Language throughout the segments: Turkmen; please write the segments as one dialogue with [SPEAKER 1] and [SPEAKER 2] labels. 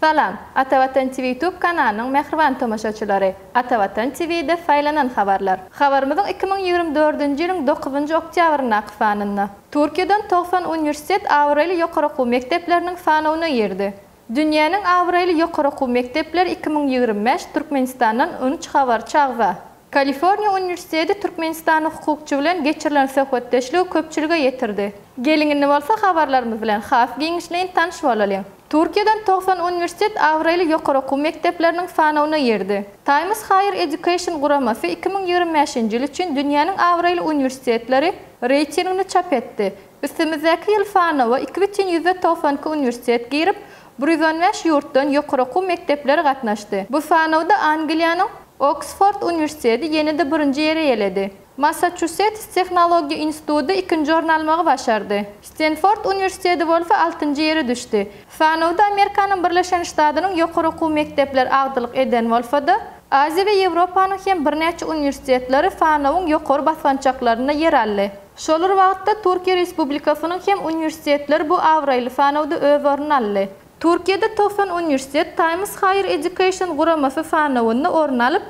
[SPEAKER 1] Salam, Atavatan TV YouTube kanalynyň mähriban tomaşaçylary! Atavatan TV-de saýlanan habarlar. Habarymyzyň 2024-nji ýylyň dokuzynjy oktýabryndaky sanynda. Türkiýeden 90 uniwersitet abraýly ýokary okuw mekdepleriniň sanawyna girdi. Dünýäniň abraýly ýokary okuw mekdepleri 2025 Türkmenistandan on üç habarçy agza. Kaliforniýa uniwersiteti türkmenistanly hukukçy bilen geçirilen söhbetdeşligi köpçülige ýetirdi. Geliň indi bolsa habarlarymyz bilen has giňişleýin tanyş bolalyň. Türkiýeden 90 uniwersitet abraýly ýokary okuw mekdepleriniň sanawyna girdi. Times Higher Education guramasy 2025-nji ýyl üçin dünýäniň abraýly uniwersitetleri reýtingini çap etdi. Üstümizdäki ýyl sanawa 2,92 uniwersitet girip, 115 ýurtdan ýokary okuw mekdepleri gatnaşdy. Bu sanawda Angliýanyň Oksford uniwersiteti ýene-de birinji ýeri eýeledi. Massaçusets tehnologiýa instituty ikinji orny almagy başardy. Stenford uniwersiteti bolsa altynjy ýere düşdi. Sanawda Amerikanyň Birleşen Ştadynyň ýokary okuw mekdepleri agdylyk eden bolsa-da, Aziýa we Ýewropanyň hem birnäçe uniwersitetleri sanawyň ýokary basgançaklarynda ýer aldy. Şol bir wagtda Türkiýe Respublikasynyň hem uniwersitetleri bu abraýly sanawda öz ornuny aldy. Türkiýede 90 uniwersitet Times Higher Education guramasy sanawynda orun alyp,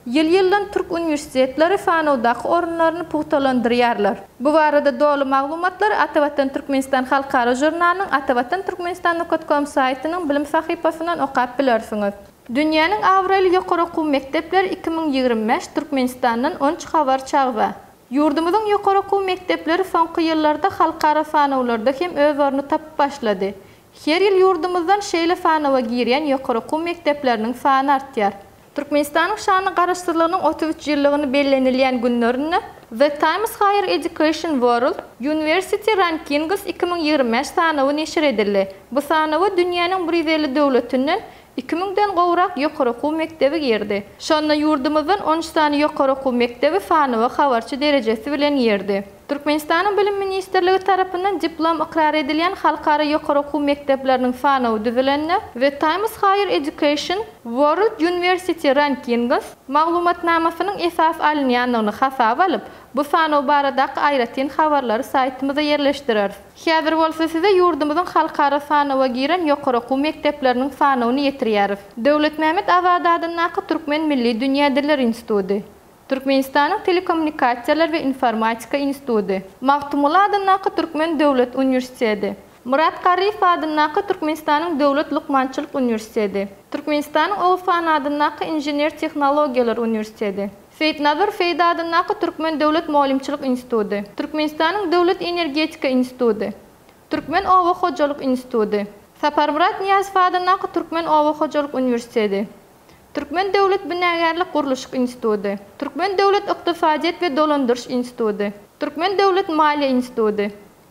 [SPEAKER 1] ýyl-ýyldan türk uniwersitetleri sanawdaky orunlaryny pugtalandyrýarlar. Bu barada doly maglumatlary Atavatan Türkmenistan halkara žurnalynyň atavatan turkmenistan nokat kom saýtynyň bilim sahypasyndan okap bilersiňiz. Dünýäniň abraýly ýokary okuw mekdepleri 2025 Türkmenistandan on üç habarçy agza. Ýurdumyzyň ýokary okuw mekdepleri soňky ýyllarda halkara sanawlarda hem öz ornuny tapyp başlady. Her ýyl ýurdumyzdan şeýle sanawa girýän ýokary okuw mekdepleriniň sany artýar. Türkmenistanyň şanly Garaşsyzlygynyň 33 ýyllygyny bellenilýän günlerinde The Times Higher Education World University Rankings 2025 sanawy neşir edildi. Bu sanawa dünýäniň 150 döwletinden 2 müňden gowrak ýokary okuw mekdebi girdi. Şonda ýurdumyzdan 13 sany ýokary okuw mekdebi sanawa habarçy derejesi bilen girdi. Türkmenistanyň Bilim ministrligi tarapyndan diplom ykrar edilýän halkara ýokary okuw mekdepleriniň sanawy düzülende The Times Higher Education World University Rankings maglumatnamasynyň esas alynýandygyny hasaba alyp, bu sanaw baradaky aýratyn habarlary saýtymyza ýerleşdireris. Häzir bolsa size ýurdumyzyň halkara sanawa giren ýokary okuw mekdepleriniň sanawyny ýetirýäris. Döwletmämmet Azady adyndaky Türkmen milli dünýä dilleri instituty. Türkmenistanyň Telekommunikasiýalar we informatika instituty. Magtymguly adyndaky Türkmen döwlet uniwersiteti. Myrat Garryýew adyndaky Türkmenistanyň Döwlet lukmançylyk uniwersiteti. Türkmenistanyň Oguzhan adyndaky Inžener-tehnologiýalar uniwersiteti. Seýitnazar Seýdi adyndaky Türkmen döwlet mugallymçylyk instituty. Türkmenistanyň Döwlet energetika instituty. Türkmen oba hojalyk instituty. Saparmyrat Nyýazow adyndaky Türkmen oba hojalyk uniwersiteti. Türkmen döwlet binagärlik gurluşyk instituty. Türkmen döwlet ykdysadyýet we dolandyryş instituty. Türkmen döwlet maliýe instituty.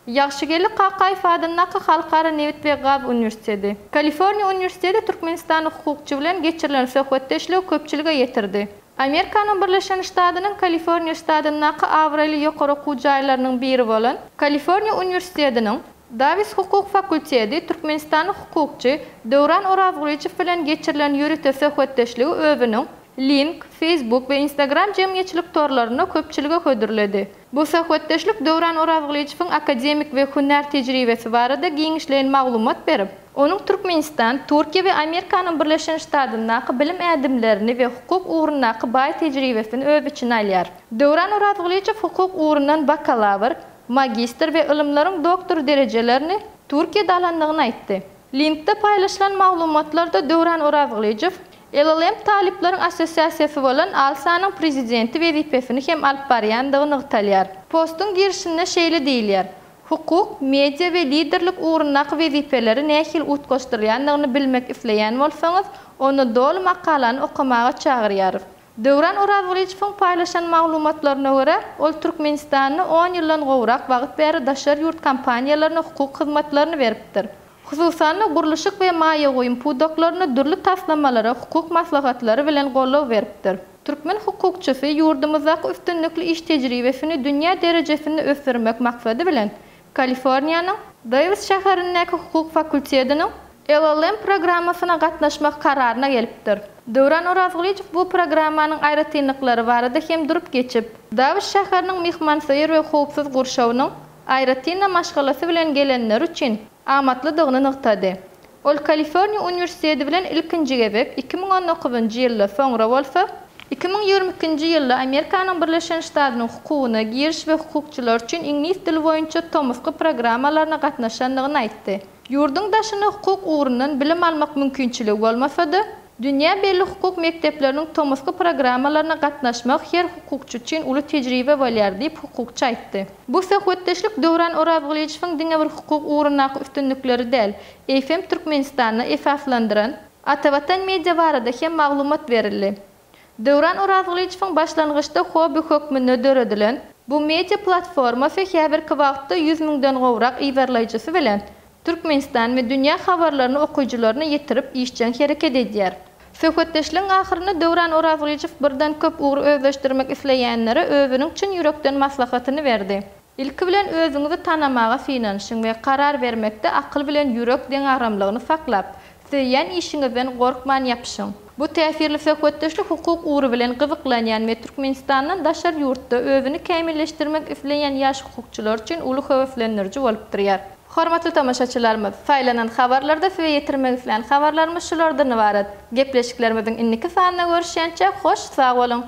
[SPEAKER 1] Ýagşygeldi Kakaýew adyndaky Halkara nebit we gaz uniwersiteti. Kaliforniýa uniwersiteti türkmenistanly hukukçy bilen geçirilen söhbetdeşligi köpçülige ýetirdi. Amerikanyň Birleşen Ştadynyň Kaliforniýa ştatyndaky abraýly ýokary okuw jaýlarynyň biri bolan Kaliforniýa uniwersitetiniň Dawis hukuk fakulteti türkmenistanly hukukçy Döwran Orazgulyjow bilen geçirilen ýörite söhbetdeşligi özüniň Link, Facebook we Instagram jemgyýetçilik torlarynda köpçülige hödürledi. Bu söhbetdeşlik Döwran Orazgylyjowyň akademik we hünär tejribesi barada giňişleýin maglumat berip, onuň Türkmenistan, Türkiýe we Amerikanyň Birleşen Ştatyndaky bilim ädimlerini we hukuk ugrundaky baý tejribesini öz içine alýar. Döwran Orazgylyjow hukuk ugrundan bakalawr, magistr we ylymlaryň doktory derejelerini Türkiýede alandygyny aýtdy. Linkde paýlaşylan maglumatlarda Döwran Orazgylyjow LLM talyplaryň assosiasiýasy bolan ALSA-nyň prezidenti wezipesini hem alyp barýandygy nygtalýar. Postuň girişinde şeýle diýilýär, Hukuk, media we liderlik ugrundaky wezipeleri nähili utgaşdyrýandygyny bilmek isleýän bolsaňyz, onda doly makalany okamaga çagyrýarys. Döwran Orazgylyjowyň paýlaşan maglumatlaryna görä, ol Türkmenistanda on ýyldan gowrak wagt bäri daşary ýurt kompaniýalaryna hukuk hyzmatlaryny beripdir. Hususan-da, gurluşyk we maýa goýum pudaklarynda dürli taslamalara hukuk maslahatlary bilen goldaw beripdir. Türkmen hukukçysy ýurdumyzdaky üstünlikli iş tejribesini dünýä derejesinde ösdürmek maksady bilen, Kaliforniýanyň Dewis şäherindäki hukuk fakultetiniň LLM programmasyna gatnaşmak kararyna gelipdir. Döwran Orazgylyjow bu programmanyň aýratynlyklary barada hem durup geçip, Dawis şäheriniň myhmansöýer we howpsuz gurşawynyň, aýratyn-da maşgalasy bilen gelenler üçin, amatlydygyny nygtady. Ol Kaliforniýa uniwersiteti bilen ilkinji gezek 2019-njy ýylda, soňra bolsa, 2022-nji ýylda Amerikanyň Birleşen Ştadynyň hukugyna giriş we hukukçylar üçin iňlis dili boýunça tomusky programmalaryna gatnaşandygyny aýtdy. Ýurduň daşynda hukuk ugrundan bilim almak mümkinçiligi bolmasa-da, dünýä belli hukuk mekdepleriniň tomusky programmalaryna gatnaşmak her hukukçy üçin uly tejribe bolýar diýip, hukukçy aýtdy. Bu söhbetdeşlik Döwran Orazgylyjowyň diňe bir hukuk ugrundaky üstünlikleri däl, eýsem Türkmenistanda esaslandyran Atavatan Media barada hem maglumat berildi. Döwran Orazgylyjowyň başlangyçda hobbi hökmünde döredilen bu media platformasy häzirki wagtda 100 müňden gowrak yzarlaýjysy bilen Türkmenistan we dünýä habarlaryny okyjylaryna ýetirip işjeň hereket edýär. Söhbetdeşligiň ahyrynda Döwran Orazgylyjow birden köp ugry özleşdirmek isleýänlere özüniň çyn ýürekden maslahatyny berdi. Ilki bilen özüňizi tanamaga synanyşyň we karar bermekde akyl bilen ýürek deňagramlygyny saklap, söýýän işiňizden gorkman ýapyşyň. Bu täsirli söhbetdeşlik hukuk ugry bilen gyzyklanýan we Türkmenistandan daşary ýurtda özüni kämilleşdirmek isleýän ýaş hukukçylar üçin uly höweslendiriji bolup durýar. Hormatly tomaşaçylarymyz, saýlanan habarlarda size ýetirmek islän habarlarymyz şulardan ybarat. Gepleşiklerimiziň indiki sanyna görüşýänçä hoş sag boluň!